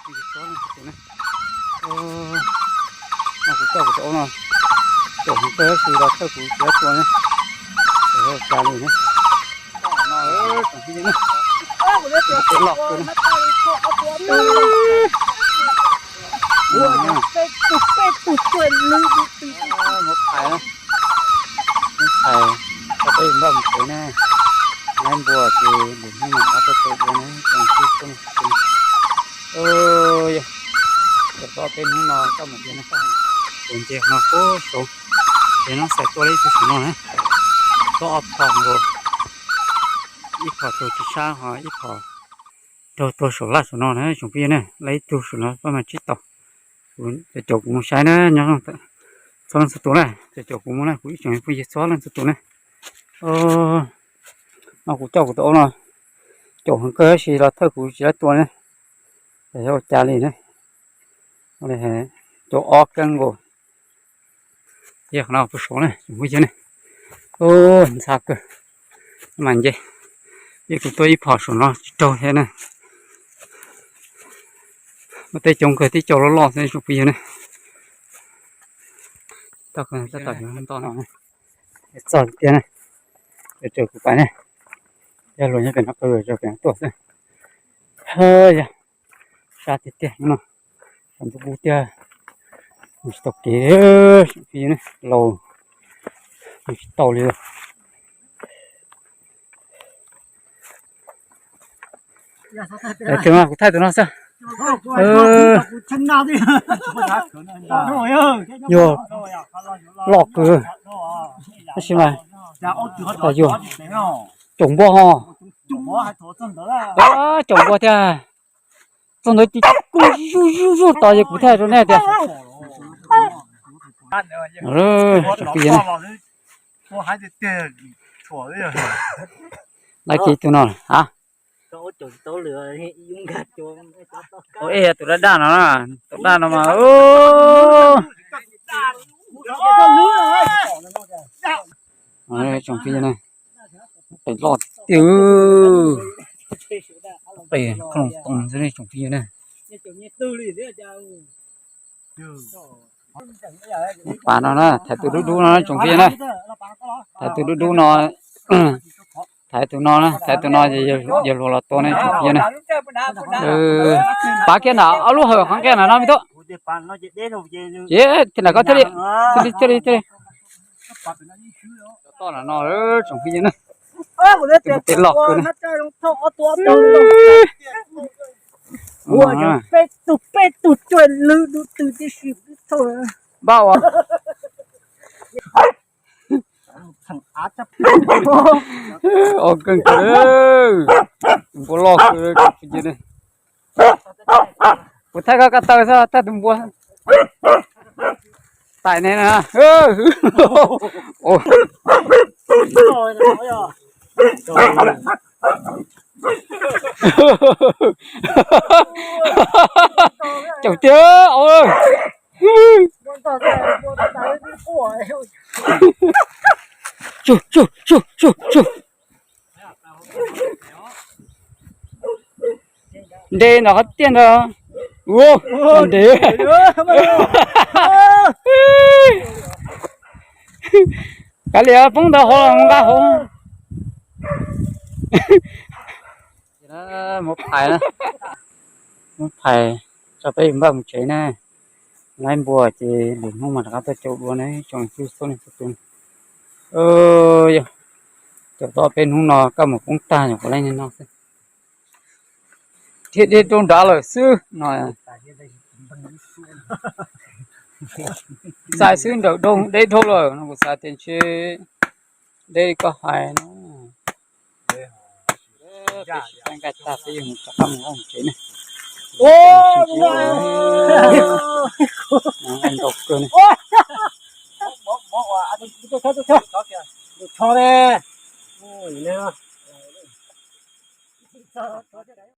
Tus ne, no kuv coj kuv tus aub no, caum heev kawg tab sis los thawj kuv tsis dab tua ne, cas li ne. Tus loj kawg ne. Mus phais na, mus phais, tau peb npaj mus tsev ne, nab npua ces lwm hnub mam rov tuaj tua dua ne, tsoom phooj ywg. Yog, tau peb hnub no koj mus tsev ne, tus ntses no puag saud, ces no xav tua ib tug saum no na, tua ob phom nkaus, ib phom raug tsis sab ho ib phom raug tuag saum laj saum no na tsoom phooj ywg ne, laj ib tug saum no pab mas tsib tau. Kuv caum kuv mus saib na, nyob zoo txhua leej txhua tus na, caum kuv mus na, kuv ib tsoom phooj ywg txhua leej txhua tus na. No kuv coj kuv tus aub no, caum heev kawg tab sis los thawj kuv tsis dab tua ne, yog ua cas li na. Caum ob keeb nkaus. Yog qhov no puag saud na tsoom phooj ywg ne, ntxhab kawg, mas nce, ib kuv tua ib phom saum no tsis raug thiab na. Muaj tej coob kawg tib co loj loj xwb tsoom phooj ywg ne. Tab tom yuav ntoj no, txog tiag na, raws kuv pais ne, yog luag nyob pem no qw raws pem no tuaj xwb. Yog, sab tiag tiag no, ntu kub tiag, mus tsis tau kev, tsoom phooj ywg ne, laus, mus tsis tau li. Tus no kuv thaij tus no xwb. Yog loj kawg, tab sis mas yog caum npua ho, caum npua thiab. Txog ntawd ces kuj zuj zuj zuj tos ces kuv thaij rau nej tias. Laiv kiv tus no a. Tus daj daj no, tus daj no mas tsoom phooj ywg, qe loj tiag, qe khoom toos xwb ne tsoom phooj ywg ne. Pas no na, thaiv tus dub dub no tsoom phooj ywg na, thaiv tus dub dub no, thaiv tus no, thaiv tus no, yawg hluas los tua ne tsoom phooj ywg na. Pas kiag na, ob lub hawm qhov nqe na no me tub. Ces thiaj nram koj thiaj li, thiaj li, thiaj li, thiaj li. Toj no tsoom phooj ywg na, tus pem loj kawg na. Npaj ua, o keej kawg, npua loj kawg tsoom phooj ywg na. Kuv thaij koj ko taw xwb, thaij tus npua. Tais ne na. Caum tiag. Tsuj, tsuj, tsuj, tsuj, tsuj. Nte ntawm qhov tiaj ntawd. Ua, nte. Kav liam poob ntawd hauv los nqa hauv. Muab phais na, muab phais tso peb yuav npaj mus tsev na. Laib npua ces lwm hnub mas rov qab tuaj caum dua na tsoom phooj ywg txhua leej txhua tus. Yog, caum tau peb hnub no koj mus poob tag nyuam qhuav leej niag no xwb. Thiab deb rau nrad lawm xwb no. Xais xwb nrawm deb dhau lawm no kuv xav tias ntshe deb li koj hais no. Peb sim nqaij tag peb yuav mus rov qab mus vaj mus tsev ne. Nqaij ntau kawg ne.